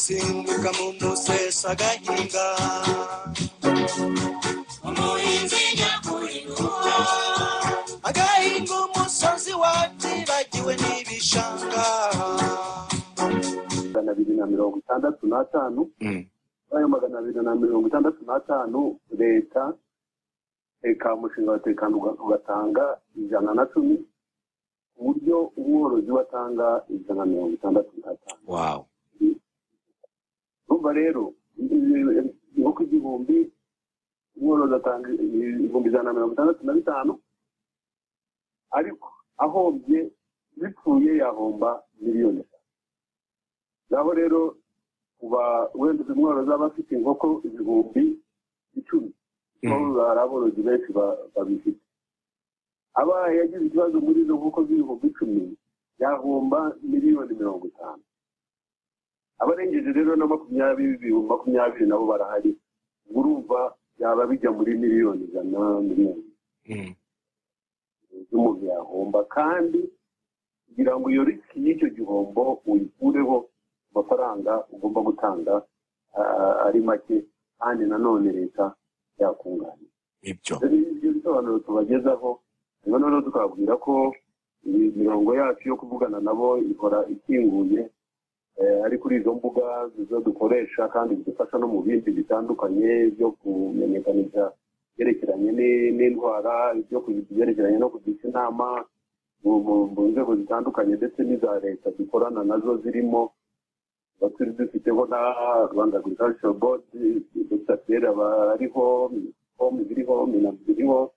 Ruzinduka mu museso agahinga. Umuhinzi nyakuri nuwo agahinga umusozi watibagiwe n'ibishanga. 265. Ayo 265 leta eka umushinga wa Tekana ugatanga 110, ku buryo umworozi watanga 165. Wow. Urumva rero inkoko 1000 umworozi atanga 165,000, ariko ahombye bipfuye yahomba 3,000,000. Naho rero kuba wenda umworozi aba afite inkoko 10,000, kuko hari aborozi benshi babifite, aba yagize ikibazo muri izo nkoko 10,000 yahomba 50,000,000. Abarengeje rero na 20,000 nabo barahari, urumva yaba bijya muri 100,000,000 miliyoni z'umuntu yahomba. Kandi kugira ngo iyo risk y'icyo gihombo uyikureho, amafaranga ugomba gutanga ari make, kandi nanone leta yakunganira. Ibyo ibyo bisobanuro tubagezaho. Hanyuma noneho tukababwira ko imirongo yacu yo kuvugana nabo ihora ikinguye, ari kuri izo mbuga zo dukoresha, kandi bidufasha no mu bindi bitandukanye byo kumenyekanisha byerekeranye n'indwara, ibyo byerekeranye no kugisha inama mu nzego zitandukanye ndetse n'iza leta dukorana nazo, zirimo turi dufiteho na Rwanda Agricultural Board, Dr Pierre aba ariho, MINICOM ziriho, MINAGRI ziriho,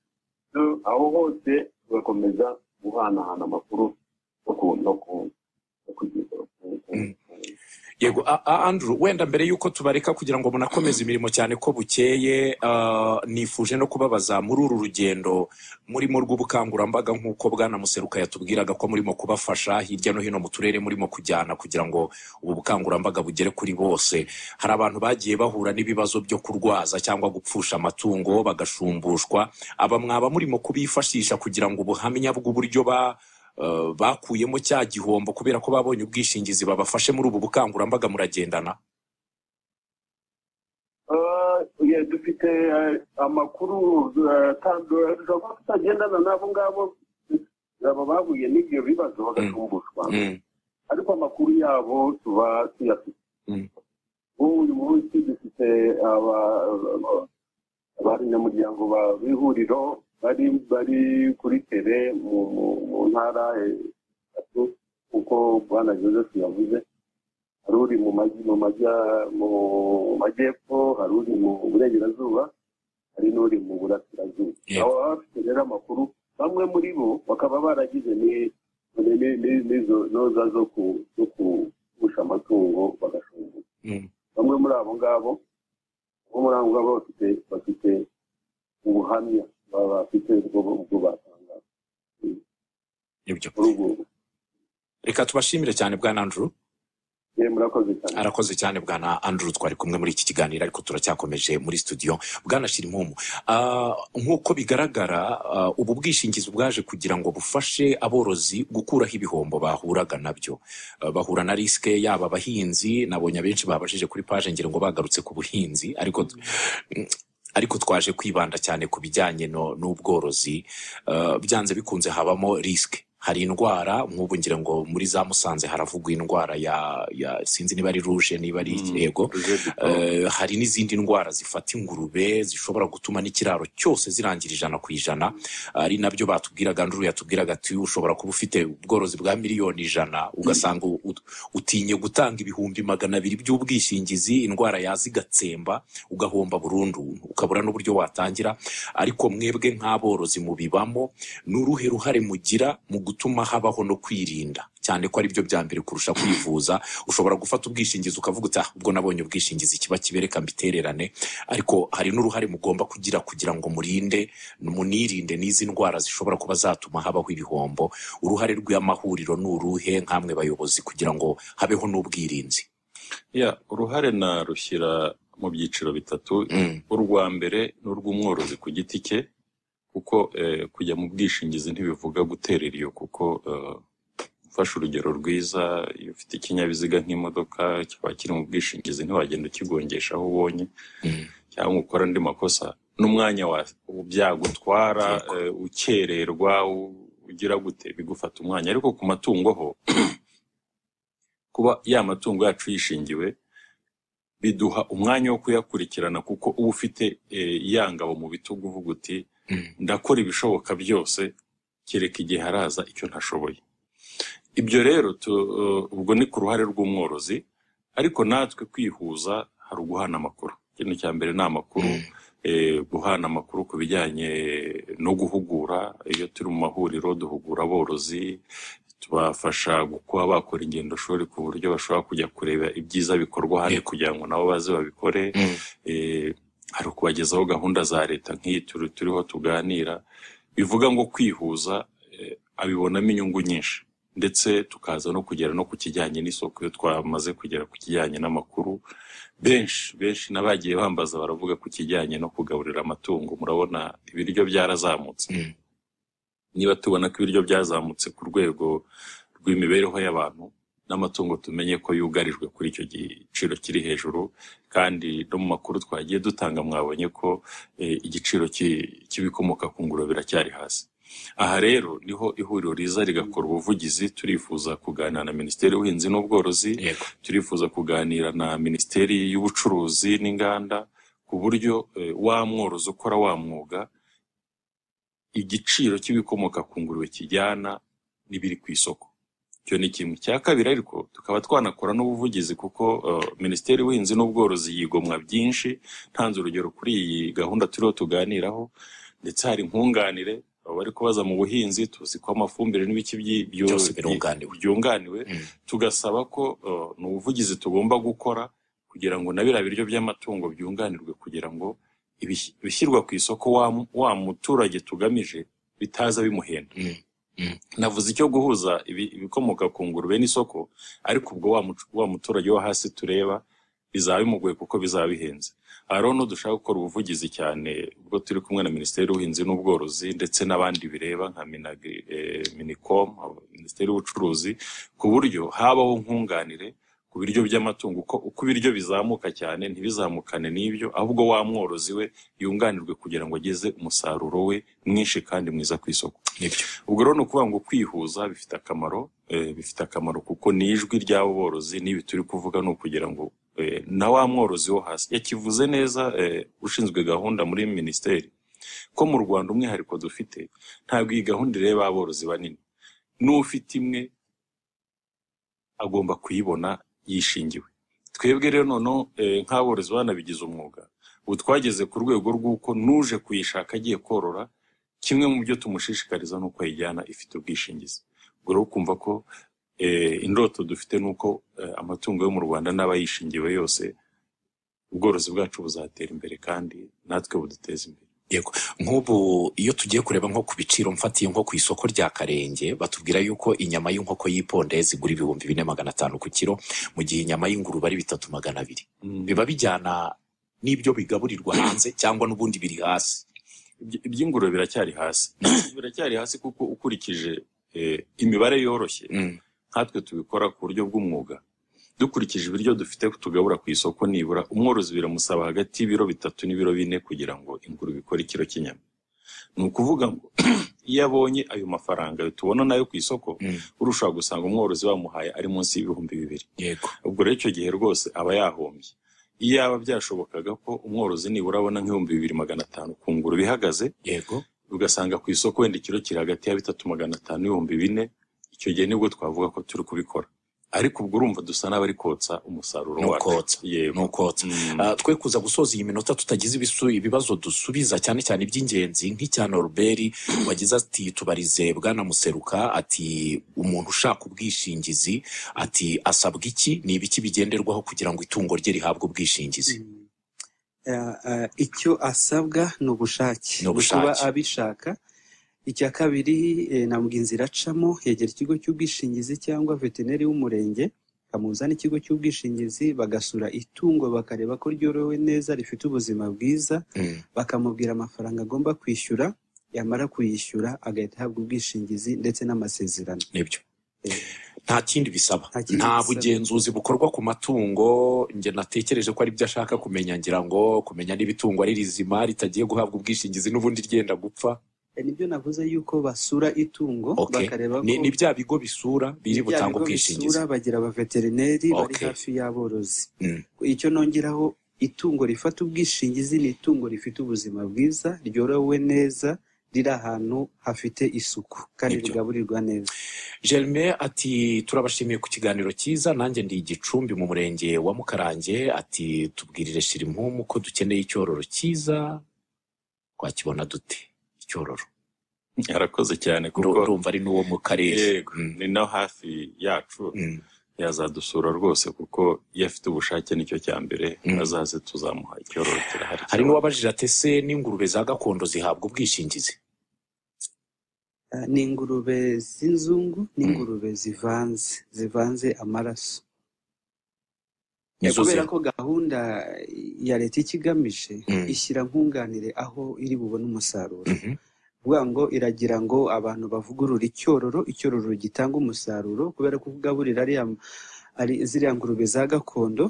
aho hose tugakomeza guhanahana amakuru no kugeza. Yego, Andrew, wenda mbere yuko tubareka kugira ngo munakomeze imirimo cyane ko bukeye, nifuje no kubabaza muri uru rugendo murimo rw'ubukangurambaga, nk'uko Bwana Museruka yatubwiraga ko murimo kubafasha hirya no hino mu turere murimo kujyana kugira ngo ubu bukangurambaga bugere kuri bose. Hari abantu bagiye bahura n'ibibazo byo kurwaza cyangwa gupfusha amatungo bagashumbushwa. Aba mwaba murimo kubifashisha kugira ngo ubuhamya bw'uburyo bakuyemo cya gihombo kubera ko babonye ubwishingizi babafashe muri ubu bukangurambaga muragendana? Yeah, dufite amakuru dushobora kuba tutagendana n'abo ngabo aba bahuye n'ibyo bibazo bagashumbushwa, ariko amakuru yabo tuba tuyafite. Ubu uyu munsi dufite abanyamuryango b'ihuriro bari kuri terrain mu ntara 3, kuko Bwana Joseph yavuze hari uri mu majyepfo, hari uri mu burengerazuba, hari n'uri mu burasirazuba. Abo baba bafite rero amakuru, bamwe muri bo bakaba baragize n'izo noza zo kupfusha amatungo bagashumbusha. Bamwe muri abo ngabo bo muri abo ngabo bafite ubuhamya, baba bafite ubwo batanga Ibyo muri ubwo. Reka tubashimire cyane, Bwana Andrew. Ye, murakoze cyane. Arakoze cyane Bwana Andrew, twari kumwe muri iki kiganiro, ariko turacyakomeje muri studio. Bwana Shirimpumu, nk'uko bigaragara, ubu bwishingizi bwaje kugira ngo bufashe aborozi gukuraho ibihombo bahuraga nabyo. Bahura na risk, yaba abahinzi, nabonye abenshi babajije kuri page ngira ngo bagarutse ku buhinzi, ariko twaje kwibanda cyane ku bijyanye n'ubworozi. Byanze bikunze habamo risk, hari indwara nk'ubu ngira ngo muri za Musanze haravugwa indwara ya sinzi niba ari rouge, niba ari yego. Rouge du porc. Hari n'izindi ndwara zifata ingurube zishobora gutuma n'ikiraro cyose zirangira 100%, ari nabyo batubwiraga. Andrew yatubwiraga ati ushobora kuba ufite ubworozi bwa 100,000,000, ugasanga utinye gutanga 200,000 by'ubwishingizi, indwara yaza igatsemba ugahomba burundu, ukabura n'uburyo watangira. Ariko mwebwe nk'aborozi mubibamo, ni uruhe ruhare mugira mu gutuma habaho no kwirinda, cyane ko ari byo bya mbere kurusha kwivuza? Ushobora gufata ubwishingizi ukavuga uti: "Ah, ubwo nabonye ubwishingizi kiba kibereka mbitererane." Ariko hari n'uruhare mugomba kugira kugira ngo murinde, munirinde n'izi ndwara zishobora kuba zatuma habaho ibihombo. Uruhare rw'amahuriro ni uruhe nk'amwe bayobozi kugira ngo habeho n'ubwirinzi? Ya, uruhare narushyira mu byiciro bitatu. Urwa mbere ni urw'umworozi ku giti cye, kuko kujya mu bwishingizi ntibivuga guterera iyo, kuko Ufashe urugero rwiza, iyo ufite ikinyabiziga nk'imodoka kikaba kiri mu bwishingizi, ntiwagenda ukigongesha aho ubonye cyangwa ukora andi makosa, n'umwanya byagutwara, ukererwa, ugira gute, bigufata umwanya. Ariko ku matungo ho, kuba ya matungo yacu yishingiwe biduha umwanya wo kuyakurikirana, kuko uba ufite ya ngabo mu bitugu, uvuga uti ndakora ibishoboka byose, kereka igihe haraza icyo ntashoboye. Ibyo rero ubwo ni ku ruhare rw'umworozi, ariko natwe kwihuza hari uguhana amakuru. Ikintu cya mbere ni amakuru, guhana amakuru ku bijyanye no guhugura. Iyo turi mu mahuriro duhugura aborozi, tubafasha kuba bakora ingendo shuri ku buryo bashobora kujya kureba ibyiza bikorwa hano kugira ngo nabo baze babikore. Hari ukubagezaho gahunda za leta nk'iyi turiho tuganira, bivuga ngo kwihuza abibonamo inyungu nyinshi, ndetse tukaza no kugera no ku kijyanye n'isoko. Iyo twamaze kugera ku kijyanye n'amakuru, benshi benshi n'abagiye bambaza baravuga ku kijyanye no kugaburira amatungo. Murabona ibiryo byarazamutse. Niba tubona ko ibiryo byazamutse ku rwego rw'imibereho y'abantu n'amatungo, tumenye ko yugarijwe kuri icyo giciro kiri hejuru. Kandi no mu makuru twagiye dutanga mwabonye ko igiciro cy'ibikomoka ku ngurube biracyari hasi. Aha rero niho ihuriro riza rigakora ubuvugizi. Turifuza kuganira na Minisiteri y'Ubuhinzi n'Ubworozi, turifuza kuganira na Minisiteri y'Ubucuruzi n'Inganda, ku buryo wa mworozi ukora wa mwuga, igiciro cy'ibikomoka ku ngurube kijyana n'ibiri ku isoko. Icyo ni kimwe. Icya kabiri, ariko tukaba twanakora n'ubuvugizi, kuko Minisiteri y'Ubuhinzi n'Ubworozi yigomwa byinshi. Ntanze urugero kuri iyi gahunda turiho tuganiraho, ndetse hari nkunganire baba bari kubaza mu buhinzi. Tuzi ko amafumbire n'ibiki byose birunganiwe, byunganiwe. Tugasaba ko ni ubuvugizi tugomba gukora kugira ngo na biriya biryo by'amatungo byunganirwe, kugira ngo ibishyirwa ku isoko wa muturage tugamije bitaza bimuhenda. Navuze icyo guhuza ibikomoka ku ngurube n'isoko, ariko ubwo wa muturage wo hasi tureba bizaba bimugoye kuko bizaba bihenze. Aha rero dushaka gukora ubuvugizi cyane ubwo turi kumwe na Minisiteri y'Ubuhinzi n'Ubworozi ndetse n'abandi bireba nka Minagri, Minicom, Minisiteri y'Ubucuruzi, ku buryo habaho nkunganire ku biryo by'amatungo, uko ibiryo bizamuka cyane ntibizamukane n'ibyo, ahubwo wa mworozi we yunganirwe kugira ngo ageze umusaruro we mwinshi kandi mwiza ku isoko. Nibyo. Ubwo rero ni ukuvuga ngo kwihuza bifite akamaro, bifite akamaro kuko ni ijwi ry'abo borozi. N'ibi turi kuvuga ni ukugira ngo na wa mworozi wo hasi yakivuze neza, ushinzwe gahunda muri minisiteri, ko mu Rwanda umwihariko dufite, ntabwo iyi gahunda ireba aborozi banini. N'ufite imwe agomba kuyibona yishingiwe. Twebwe rero noneho nk'aborozi banabigize umwuga, ubu twageze ku rwego rw'uko n'uje kuyishaka agiye korora, kimwe mu byo tumushishikariza ni uko ayijyana ifite ubwishingizi. Ubwo rero ukumva ko indoto dufite ni uko amatungo yo mu Rwanda n'aba yishingiwe yose, ubworozi bwacu buzatera imbere kandi natwe buduteza imbere. Yego, nk'ubu iyo tugiye kureba nko ku biciro, mfatiye nko ku isoko rya Karenge, batubwira yuko inyama y'inkoko y'ipondezi igura 4,500 ku kiro, mu gihe inyama y'ingurube ari 3,200. Biba bijyana n'ibyo bigaburirwa hanze cyangwa n'ubundi biri hasi? Iby'ingurube biracyari hasi, biracyari hasi kuko ukurikije imibare yoroshye, nkatwe tubikora ku buryo bw'umwuga, dukurikije ibiryo dufite tugabura ku isoko, nibura umworozi biramusaba hagati y'ibiro 3 n'ibiro 4 kugira ngo ingurube ikore ikiro cy'inyama. Ni ukuvuga ngo iyo abonye ayo mafaranga ayo tubona nayo ku isoko, urushobora gusanga umworozi bamuhaye ari munsi y'2,000. Ubwo rero icyo gihe rwose aba yahombye. Iyo yaba byashobokaga ko umworozi nibura abona nk'2,500 ku ngurube ihagaze, ugasanga ku isoko wenda ikiro kiri hagati ya 3,500 n'4,000, icyo gihe nibwo twavuga ko turi kubikora. Ariko ubwo urumva dusa n'abari kotsa umusaruro wacu. Yego, nukotsa. Twe kuza gusoza iyi minota tutagize ibibazo dusubiza, cyane cyane iby'ingenzi, nk'icya Norbert wagize ati tubarize Bwana Museruka, ati umuntu ushaka ubwishingizi ati asabwa iki, ni ibiki bigenderwaho kugira ngo itungo rye rihabwe ubwishingizi? Icyo asabwa ni ubushake, kuba abishaka. Icya kabiri, ntabwo inzira acamo, yegera ikigo cy'ubwishingizi cyangwa veterineri w'umurenge, akamuhuza n'ikigo cy'ubwishingizi, bagasura itungo bakareba ko ryorowe neza, rifite ubuzima bwiza, bakamubwira amafaranga agomba kwishyura, yamara kuyishyura agahita ahabwa ubwishingizi ndetse n'amasezerano. Nibyo. Nta kindi bisaba, Nta kindi nta bisaba. bugenzuzi bukorwa ku matungo. Njye natekereje ko ari byo ashaka kumenya, ngira ngo kumenya niba itungo ari rizima ritagiye guhabwa ubwishingizi n'ubundi ryenda gupfa. Nibyo navuze yuko basura itungo, Okay. bakareba Ni, ko ni bya bigo bisura biri ni bya butanga bigo ubwishingizi. bisura, bagira abaveterineri bari hafi y'aborozi. Icyo nongeraho, itungo rifata ubwishingizi ni itungo rifite ubuzima bwiza, ryorowe neza, riri ahantu hafite isuku kandi Nibyo. rigaburirwa neza. Germain ati turabashimiye ku kiganiro cyiza, nanjye ndi Igicumbi mu murenge wa Mukarange. Ati tubwirire Shirimpumu ko dukeneye icyororo cyiza, twakibona dute icyororo? Arakoze cyane kuko Ndumva ari n'uwo mu karere. Yego, ni no hafi yacu. Yazadusura rwose kuko iyo afite ubushake nicyo cya mbere. Azaze tuzamuha icyororo, kirahari. Hari n'uwabajije ati ese n'ingurube za gakondo zihabwa ubwishingizi? Ni ingurube z'inzungu n'ingurube zivanze amaraso. Nizo Kubera ko gahunda ya leta icyo igamije, ishyira nkunganire aho iri bubone umusaruro. Kuvuga ngo iragira ngo abantu bavugurure icyororo, icyororo gitanga umusaruro, kubera ko kugaburira ari ziriya ngurube za gakondo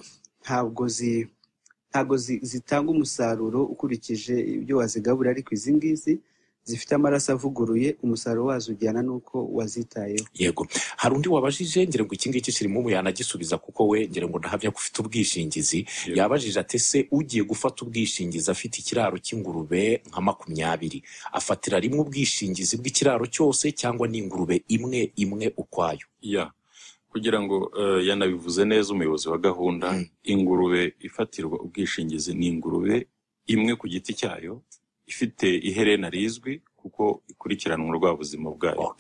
ntabwo zitanga umusaruro ukurikije ibyo wazigaburira, ariko izi ngizi zifite amaraso avuguruye, umusaruro wazo ujyana n'uko wazitayeho. Yego, hari undi wabajije, ngira ngo iki ngiki kirimo umu yanagisubiza kuko we ngira ngo ndahamya ko ufite ubwishingizi. Yabajije ati ese ugiye gufata ubwishingizi afite ikiraro cy'ingurube nka 20, afatira rimwe ubwishingizi bw'ikiraro cyose cyangwa n'ingurube imwe imwe ukwayo? Ya, kugira ngo yanabivuze neza umuyobozi wa gahunda, ingurube ifatirwa ubwishingizi ni ingurube imwe ku giti cyayo, ifite iherena rizwi kuko ikurikiranwa rwa buzima bwayo.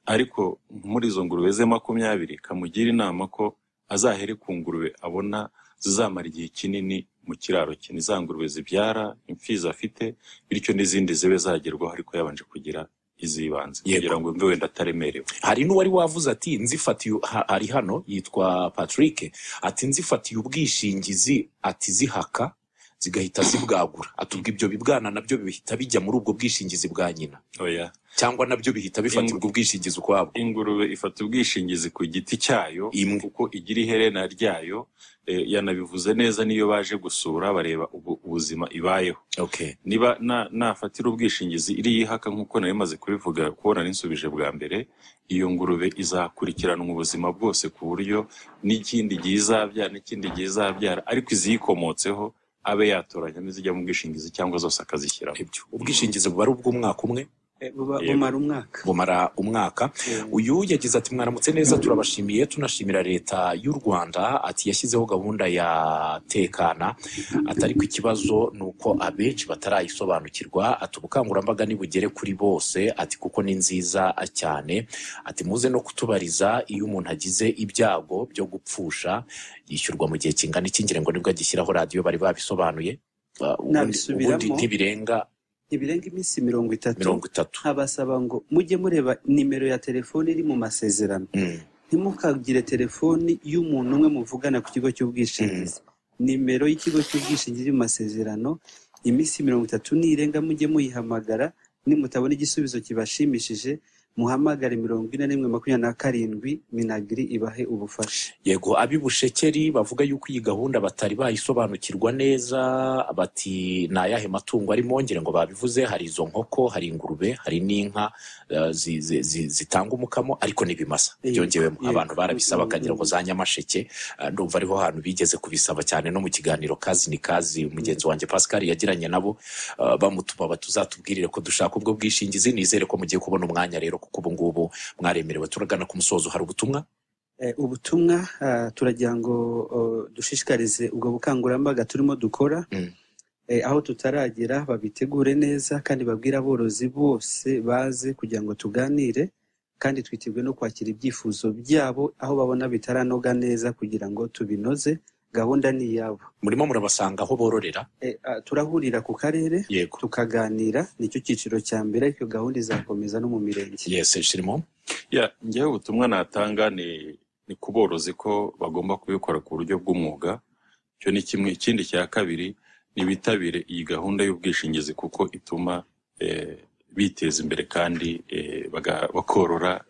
Ariko muri izo ngurube ze 20, kamugira inama ko azahere ku ngurube abona zizamara igihe kinini mu kiraro cye, ni za ngurube zibyara imfizi afite, bityo n'izindi zibe zagerwaho ariko yabanje kugira iz'ibanze, kugira ngo mbe wenda ataremerewe. Hari n'uwari wavuze ati nzifatiye ari hano yitwa Patrick, ati nzifatiye ubwishingizi, ati zihaka zigahita zibwagura, atubwo ibyo bibwana nabyo bihita bijya muri ubwo bwishingizi bwa nyina? Oya. Cyangwa nabyo bihita bifatirwa ubwishingizi ukwabwo? Ingurube ifata ubwishingizi ku giti cyayo imwe, kuko igira iherena ryayo. Yanabivuze neza, niyo baje gusura bareba ubuzima ibayeho. Niba nafatira ubwishingizi iri yihaka, nk'uko nari maze kubivuga, kubona ninsubije bwa mbere, iyo ngurube izakurikiranwa ubuzima bwose ku buryo n'ikindi gihe izabyara, n'ikindi gihe izabyara, ariko iziyikomotseho abe yatoranya n'izijya mu bwishingizi cyangwa zose akazishyiramo. Ibyo ubwishingizi buba ari ubw'umwaka umwe? Bumara umwaka. Bumara umwaka. Uyu yagize ati mwaramutse neza, turabashimiye, tunashimira leta y'u Rwanda, ati yashyizeho gahunda ya tekana, ati ariko ikibazo ni uko abenshi batarayisobanukirwa, ati ubukangurambaga nibugere kuri bose, ati kuko ni nziza cyane, ati muze no kutubariza iyo umuntu agize ibyago byo gupfusha yishyurwa mu gihe kingana iki? Ngira ngo nibwo agishyiraho radiyo bari babisobanuye. Ubundi Nabisubiramo. Ntibirenga iminsi 30. 30. Nkabasaba ngo mujye mureba nimero ya telefoni iri mu masezerano. Ntimukagire telefoni y'umuntu umwe muvugana ku kigo cy'ubwishingizi. Nimero y'ikigo cy'ubwishingizi mu masezerano, iminsi 30 nirenga mujye muyihamagara, nimutabona igisubizo kibashimishije muhamagare 41 27, Minagri ibahe ubufasha. Yego, ab'i Bushekeri bavuga yuko iyi gahunda batari bayisobanukirwa neza, bati ni ayahe matungo arimo? Ngira ngo babivuze, hari izo nkoko, hari ingurube, hari n'inka zitanga umukamo, ariko n'ibimasa byongewemo. Abantu barabisaba, bakagira ngo za Nyamasheke, ndumva ariho hantu bigeze kubisaba cyane, no mu kiganiro Kazi ni Kazi mugenzi wanjye Pascal yagiranye nabo, bamutuma batuzatubwirire ko dushaka ubwo bwishingizi. Nizere ko mugiye kubona umwanya rero, kuko ubu ngubu mwaremerewe. Turagana ku musozo, hari ubutumwa? Ubutumwa, turagira ngo dushishikarize ubwo bukangurambaga turimo dukora, aho tutaragera babitegure neza kandi babwire aborozi bose baze kugira ngo tuganire, kandi twiteguye no kwakira ibyifuzo byabo aho babona bitaranoga neza kugira ngo tubinoze. Gahunda ni iyabo. Murimo murabasanga aho bororera? Turahurira ku karere tukaganira, nicyo cyiciro cya mbere, ariko gahunda izakomeza no mu mirenge. Yes, Shirimo. Ya, njyewe ubutumwa natanga ni ku borozi ko bagomba kubikora ku buryo bw'umwuga. Icyo ni kimwe. Ikindi cya kabiri ni bitabire iyi gahunda y'ubwishingizi kuko ituma biteza imbere kandi bakorora.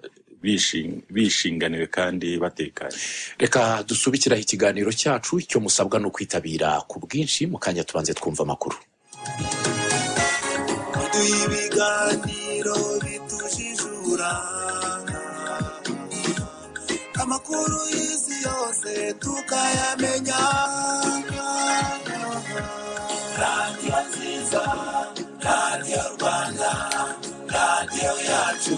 bishinganiwe kandi batekanye. Reka dusubikiraho ikiganiro cyacu. Icyo musabwa ni ukwitabira ku bwinshi. Mu kanya tubanze twumva amakuru. Duha ibiganiro bitujijura, amakuru y'isi yose tukayamenya. Radiyo nziza, Radiyo Rwanda, radiyo yacu.